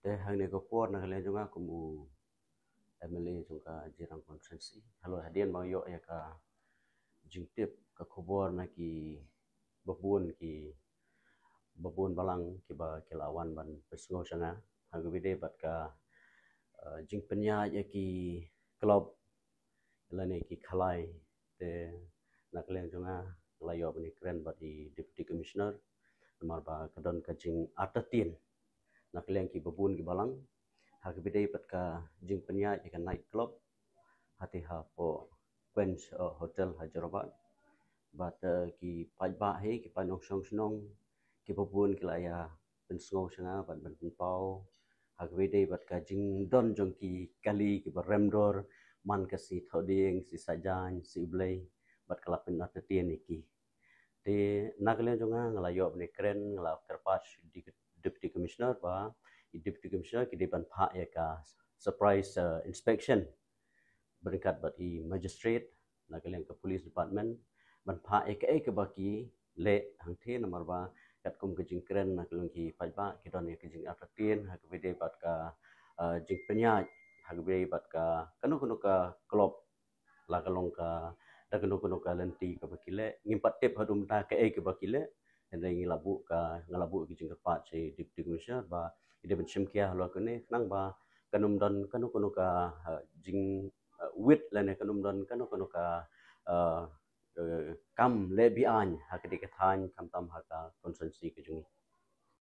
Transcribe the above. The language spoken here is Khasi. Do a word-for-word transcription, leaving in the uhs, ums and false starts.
Te hangne ka por na ka liang jong nga kum u M L A jong ka Jirang constituency, halor hadien ba nga ïoh ïa ka jingtip ka khubor na ki babun ki babun balang kiba ki la wan ban pynsngew sha nga ha kaba ïadei bad ka, uh, jingpynïaid ïa ki club lane ki khalai. Te na ka liang jong nga la ïoh ban ïakren bad i Deputy Commissioner namar ba ka don ka jingartatien na ka liang ki babun ki balang ha kaba ïadei bad ka jingpynïaid ïa ka night club hati hapoh Quench, uh, Hotel ha Jorabat. Bad, uh, ki paidbah hi, ki paid nongshong shnong, ki babun ki la ïa pynsngew sha nga bad ban pynpaw ha kaba ïadei bad ka jingdon jong ki kali kiba rem dor man ka sngi Thohdieng, sngi Saitjaiñ, sngi U Blei, bad ka la pynartatien ïa ki. Te na ka liang jong nga nga la ïoh ban ïakren, nga la kyrpad sha i Deputy Commissioner ba i Deputy Commissioner ki dei ban phah ïa ka surprise, uh, inspection ryngkat bad i magistrate na ka liang ka police department ban phah ïa kaei kaba ki leh hangthie namar ba katkum ka jingkren na ka liang ki paidbah ki don ïa ka jingartatien ha kaba ïadei bad ka, uh, jingpynïaid ha kaba ïadei bad ka kano kano ka club la ka long ka da kano kano ka lynti kaba ki leh. Ngim pat tip haduh mynta kaei kaba ki leh. Hynrei ngi la buh ka, nga la buh ka jingkyrpad sha i Deputy Commissioner ba i dei ban shim khia halor kane khnang ba kan ym don kano kano ka, uh, jing, uh, wit lane kan ym don kano kano ka, uh, uh, kam leh be-aiñ ha kane ka thaiñ khamtam ha ka constituency ka jong ngi.